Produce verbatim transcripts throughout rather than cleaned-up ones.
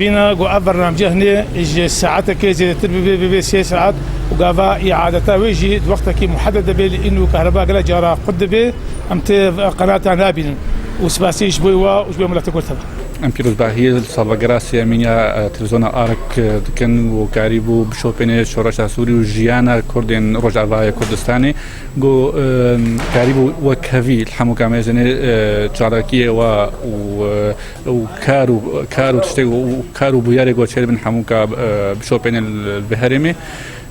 Bîna ku ev bernamecî hinê ji saetekê zêdetir bibe, bibe sê saet û gava îadeta wê jî di wextekî muheded de bê, li îno kahreba gelek cara qut dibe. Em tê qenata nabînin û spasî ji bo wa û ji bo miletê Kurd hebe. Em pîrozbahiyê li salvegera sêyemîn ya, e, televîzyona Ark, e, dikin û karîbû bişopêne şoreşa Sûrî û jiyana Kurdên Rojavayê Kurdistanê. Ku, e, karîbû wekhevî li hemû kamêzênê, e, çalakiyê wa û, e, û kar û, kar û tiştê û, û kar û bûyerê ku çêdibin hemûka, e, bişopêne li, li vê herêmê.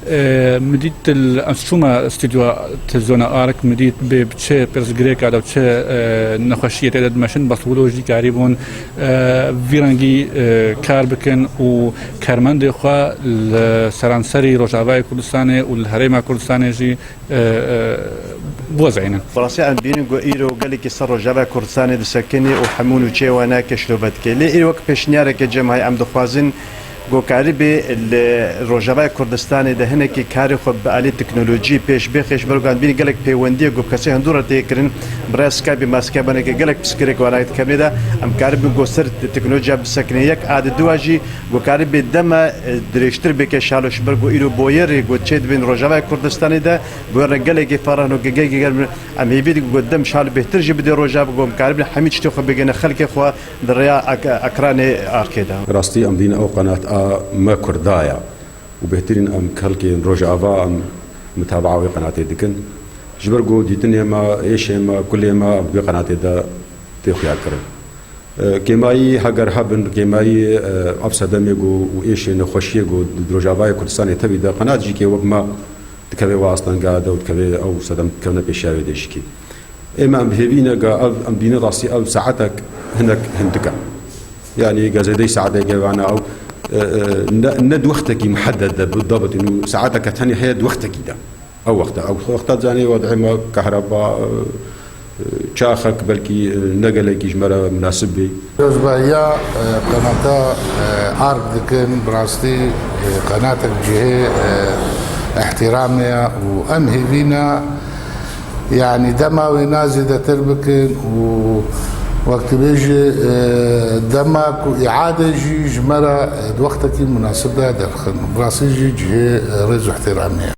E, min dît li, ez çûma stûdyoya televîzyona Ark, min dît bê bi çi pirsgirêka de, çi, e, nexweşiyê tê de dimeşin, bes wilo jî karîbûn, e, vî rengî, e, kar bikin û karmendê xwe li seranserî Rojavayê Kurdistanê û li Herêma Kurdistanê jî e, e, bozeynin. Bi rastî em bînin ku îro gelekî ser Rojava Kurdistanê disekinî û hemû nûçeyê wan nake şilove dike. Lê îro wek pêşniyareke cem hay em dixwazin ku karîbê li Rojavaya Kurdistanê de hinekî karê xwe bi alî teknolojî pêş bêxê, ji ber ku em bînin gelek pêwendiyê ku bi kesê hindû re tê kirin, bi rêya Skype ma Skype neke gelek pirsgirêk wan dikevnê de em karibin ku ser teknolojiya bisekinê yek a di dua jî ku karibê dema, e, dirêjtir bike şalo ji ber ku îro boyerê ku çêdibin Rojavaya Kurdistanê de Bi wê re gelekî ferehno ke gelekî germ in. Em hêvî dikin ku dem şal bêhtir jî bidê Rojava, ku em karibin hemî tiştê xwe bigihine xelkê xwe di rêya ek-, ekranê arkê de. Rastî em dîn ew qenat a me Kurda ye û bêhtirîn em xelkên Rojava em mitabaa wê qenatê dikin. Ji ber ku dîtinê me, êşê me, kulê me em bi wê qenatê de tê xuya kirin. E, kêmayî heger hebin, kêmayî, e, ev sedemê ku û êşê nexweşiyê ku di Rojavayê Kurdistanê tevî de qenat jî kê wek me dikeve wa astenga de û dikeve ew sedem dikevne pêşiya wê de jî kê. Ê me em bi hêvî ne ga ev, em bînin rastî ev saetek hinek hindik e. Yanî ga zêdeyî saetekê vana ew, e, e, ne, ne di wextekî muheded de bi, dabitin û saeteke tenê heye di wextekî de. Ew wexta, ew wexta zanê we dihê me kahreba, e, çaxek belkî, e, ne gelekî ji me re munasib bê. Pîrozbahiya, e, qenata, e, Ark dikin, bi rastî, e, qenatek cihê, e, îhtîramê ye û em hêvî ne, yanî dema wê na zêdetir bikin û wek tu bêjî, e, dema ku îade jî ji me re, e, di wextekî munasib de derxin. Bi rastî jî cihê, e, rêz û îhtîramê ye.